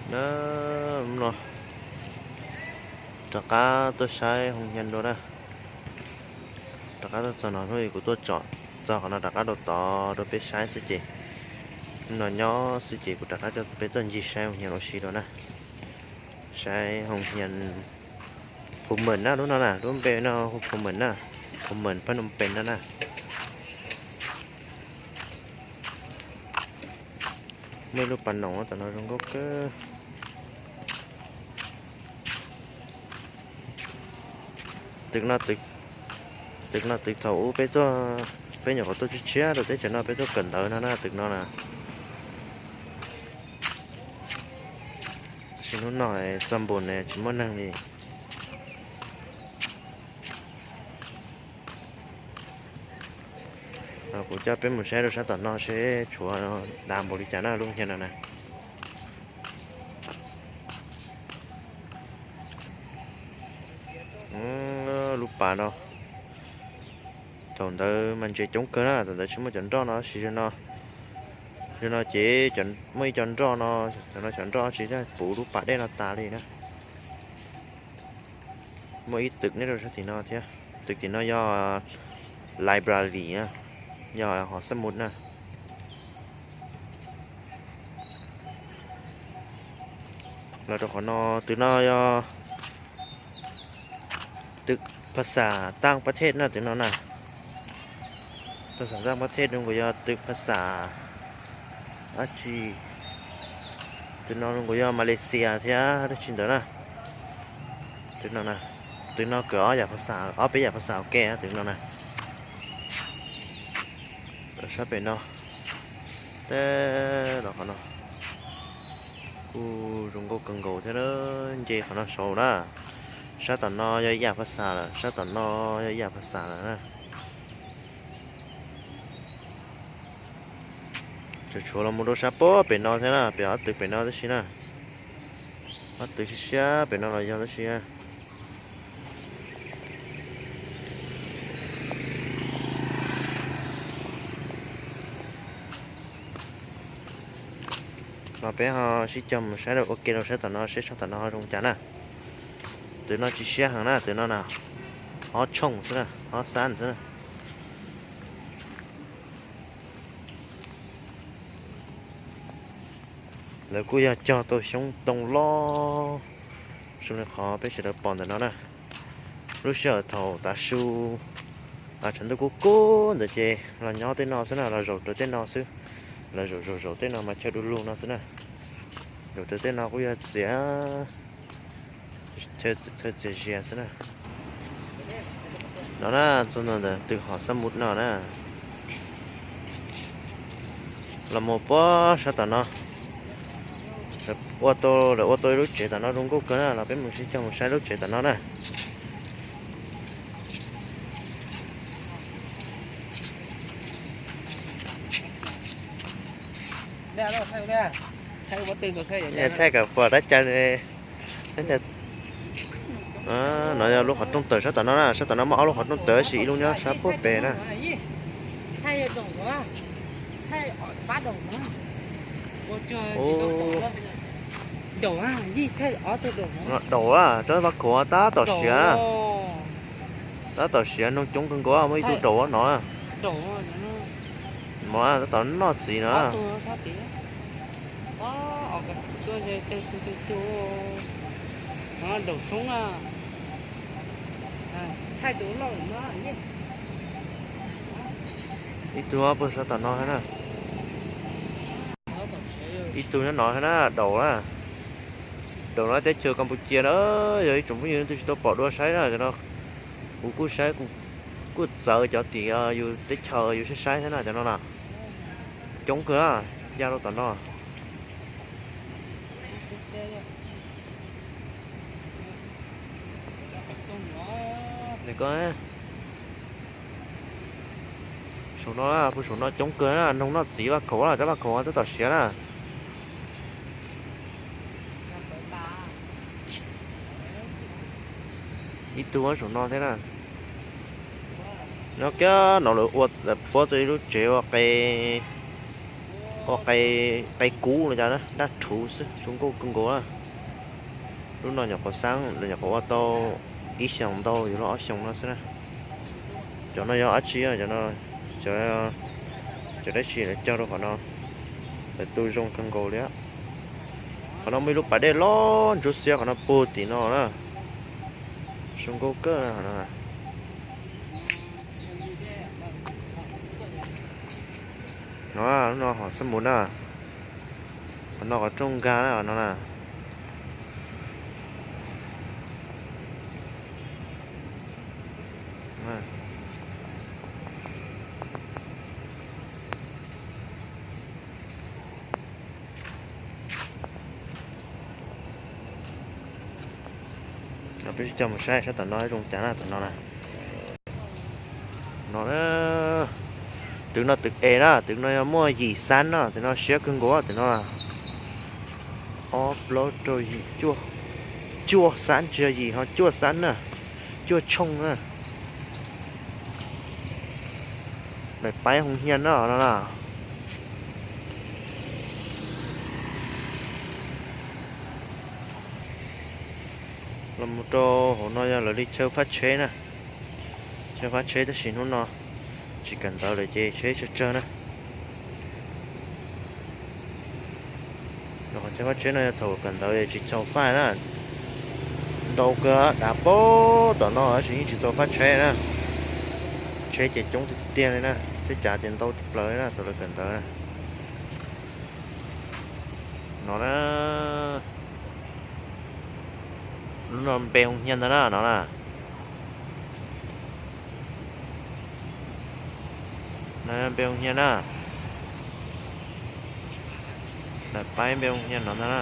Na, no rov qab tuaj saib hoo hias dua na. Rov qab tuaj txog no hnub kuv tuaj tsom txog qhov no rov qab rau tod rau peb saib xwb ces, no nyob xwb ces kuv rov qab coj peb tuaj ncig saib hoo hias ua si dua na. Saib hoo hias Phu Mem na, lub no na, lub npe no hu Phu Mem na, Phu Mem Phnom Penh no na. Muaj ib lub pas noom tom no zoo nkauj kawg. Twm no, twm no twb thaum ub peb tuaj, peb nyuam qhuav tuaj tshiab tshiab rau teb chaws no peb tuaj kawm ntawv no na, twm no na. Tab sis hnub no txoj npum ne tsis muaj neeg li. Kuv coj peb mus saib rau sab tom no seb tshuav dav npaum li cas na lub hias no na. Lub pas no, thaum ntawd mas ntses coob kawg na, thaum ntawd tsis muaj cov nroj no sis, zaum no ces muaj ib co nroj no, cov no cov nroj tsis puv lub pas dej no tas li na. Muaj ib twm nyob rau sab tim no thiab, twm tim no yog library na, yog hov xab mus na. Los rau qhov no, twm no yog twm phas xas Tang Pathet na, twm no na. Phas xas Tang Pathet no kuj yog twm phas xas dab tsi, twm no kuj yog Malaysia thiab dab tsi ntawd na. Twm no, twm no kawm ob yam phas xas, ob peb yam phas xas ua ke twm no na. Sab pem no, tej los qhov no kuj zoo nkauj kawg nkaus thiab, nce qhov no saud na. Sab tom no yog ib yam phas xas lawm, sab tom no yog ib yam phas xas lawm na. Tseem tshuav los mus rau sab pem no thiab na, pem ob twm pem no tab sis na. Ob twm siab siab pem no los yog tab sis. Los peb ho sib cog mus saib rau ua ke rau sab tom no seb sab tom no ho zoo cas na. Twm no tsis siab heev na, twm no na, ob tshooj xwb na, ob xab xwb na. Lawv kuj yog cog tau xyoob ntoo loj zoo li qhov peb sawv daws pom ntawm no na. Lub sij hawm thaum tav su, tshav ntuj kub kub ntawd ces los nyob tej no xwb na, los zaum rau tej no xwb. Los zaum zaum zaum tej no mas chaw du lug no xwb na. Zaum rau tej no kuj yog txiav, chaw txiav zias xwb na. No na, txog ntawm twm hov xab mus no na. Los mus puag sab tom no, ua tau, lawv ua tau ib lub tsev tom no zoo nkauj kawg na, los peb mus sib cog mus saib lub tsev tom no na. Thaij kom pom dab cas. No yog lub qhov rooj tawm sab tom no na, sab tom no muaj ob lub qhov rooj tawm tab sis ib lub nyob sab puag pem na. Daum, cov vaj khaum tab tom siav, tab tom siav, noog coob kawg nkaus, muaj ib tug daum no. Mov tab tom noj txiv no. Ib tug puag sab tom no thiab na. Ib tug nyob no thiab na, daum na. Daum no teb chaws Campuchia na, yog ib tsoom phooj ywg twg tsis tau pom dua saib na, cov no kuv kuj saib, kuj txawv cov tim yus teb chaws yus saib saib thiab na, cov no na. Coob kawg na, ya rau tom no. Saum no, puag saum no coob kawg na, noog noj txiv vaj khaum na, rab vaj khaum tab tom siav na. Ib tug saum no thiab na. Nyob kiag no lawv ua, lawv puab tau ib lub tsev ua qe. Qe kub los cas na, dab rhuv xwb, zoo nkauj kawg nkaus na. Lub no nyuam qhuav xab, lawv nyuam qhuav ua tau ib xyoos ntau yuav luag ob xyoos no xwb na. Cov no yog dab tsi? Cov, cov dab tsi lawv cog rau qhov no, lawv tu zoo kawg nkaus li. Qhov no muaj ib lub pas dej loj ntsuab xiab qhov no puag tim no na. Zoo nkauj kawg no. No, lub no hom xab mus na. Qhov no qhov rooj nkag na, qhov no na. Peb sib cog mus saib sab tom no zoo cas na, tom no na. No, twg no twg es na, twg no yog muaj yim xab no, twg no siab kawg nkaus, twg no ob plaub rau yim cuaj, cuaj xab, tsis yog yim ho cuaj xab na, cuaj tshooj na. Daim paib hoo hia no no na. Los mus rau hauv no yog lawv li chaw fab tsheb na. Chaw fab tsheb tab sis hnub no tsis kawm ntawv lawm ces tsheb tsawg tsawg na. Chaw fab tsheb no yog thaum kawm ntawv tsis txaus fab na. Ntau kawg, dav pab tom no tab sis yeej tsis txaus fab tsheb na. Tsheb ces coob tiag tiag li na, tsheb cav ces ntau tshaj plaws li na thaum lawv kawm ntawv na. No na, lub no npe hoo hia ntag na, no na. No npe hoo hia na. Daim paib npe hoo hia no ntag na.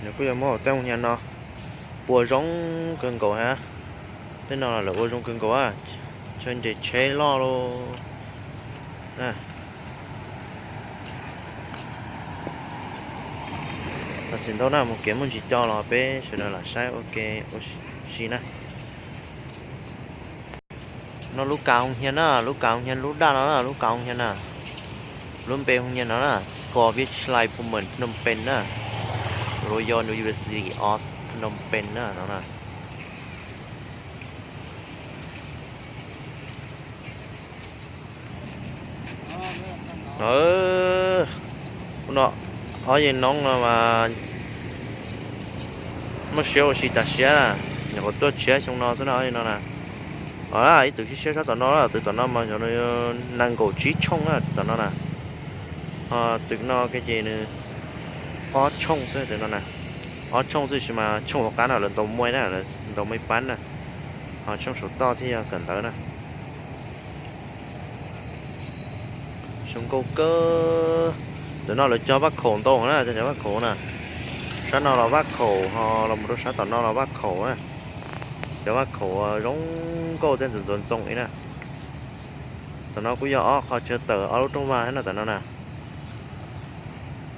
Nws kuj yuav muab hauv tej hoo hia no pua zoo kawg nkaus thiab. Tej no los lawv ua zoo kawg nkaus, chaw nres tsheb loj lauj. Thov txim ntau na, mus kev muaj ntsis co los peb sawv daws lam saib ua ke ua si na. No lub kas hoo hia na, lub kas hoo hia lub daj no na, lub kas hoo hia na. Lub npe hoo hia no na, Score Vietchlai Pullman Phnom Penh na, Royal University of Phnom Penh na no na. Ub, no ob yawg noob no mas muaj siab ua si tas siab na, nyuam qhuav tuaj tshiab xyoo no xwb na ob yawg no na. Ib tug siab siab sab tom no, tus tom no mas nees nkaum tsib tshooj na, tus tom no na. Ho tus no ces nws ob tshooj xwb, tus no na. Ob tshooj xwb sis mas tshooj hauv qab no lawv ntaus muaj na, lawv ntaus muaj pab na. Ho tshooj saum toj thiaj yog kawm ntawv na. Zoo nkauj kawg. Tus no lawv cog vaj khaum ntau na, cov vaj khaum na. Sab no los vaj khaum, ho los mus rau sab tom no los vaj khaum na. Cov vaj khaum zoo nkauj thiab ntxoov ntxoo li na. Tom no kuj yog ob qho chaw tawm ob lub rooj vag thiab no tom no na.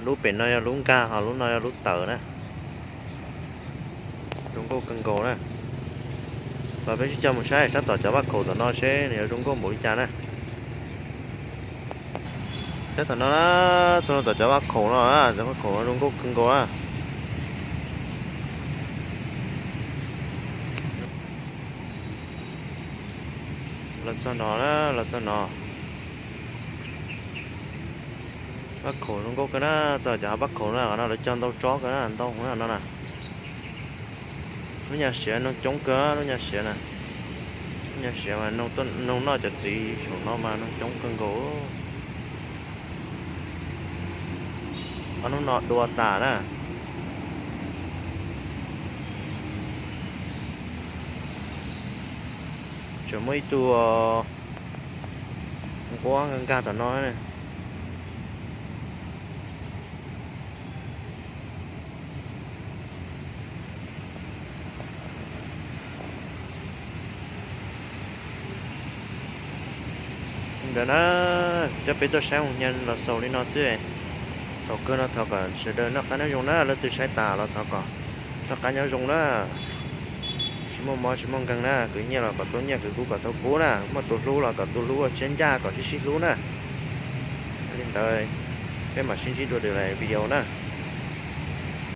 Lub pem no yog lub nkag, ho lub no yog lub tawm na. Zoo nkauj kawg nkaus na. Los peb sib cog mus saib sab tom cov vaj khaum tom no seb nws yuav zoo nkauj npaum li cas na. Sab tom no na, txog tom cov vaj khaum no, cov vaj khaum no zoo nkauj kawg nkaus na. Los txog no na, los txog no. Vaj khaum zoo nkauj kawg na, txog cov vaj khaum no, qhov no lawv cog ntau tsob kawg na, ntau no na. Lub nyuag siav noog coob kawg, lub nyuag siav na. Lub nyuag siav mas noog noj cov txiv saum no mas noog coob kawg nkaus. Ob hnub no dua tas na. Tseem muaj ib tug nquab nkag tom no. Ntawd na, coj peb tuaj saib hoo hia los xaus li no xwb. Thaum kawg no thov kom sawv daws noj qab nyob zoo na, leej twg saib tas los thov kom noj qab nyob zoo na. Tsis muaj mob tsis muaj nkeeg na, khwv nyiaj los kom tau nyiaj, khwv kub kom tau kub na, muaj tus hlub los kom tus hlub ua siab ncaj kom sib sib hlub na. Ntawd peb mam sib ntsib dua lwm video na.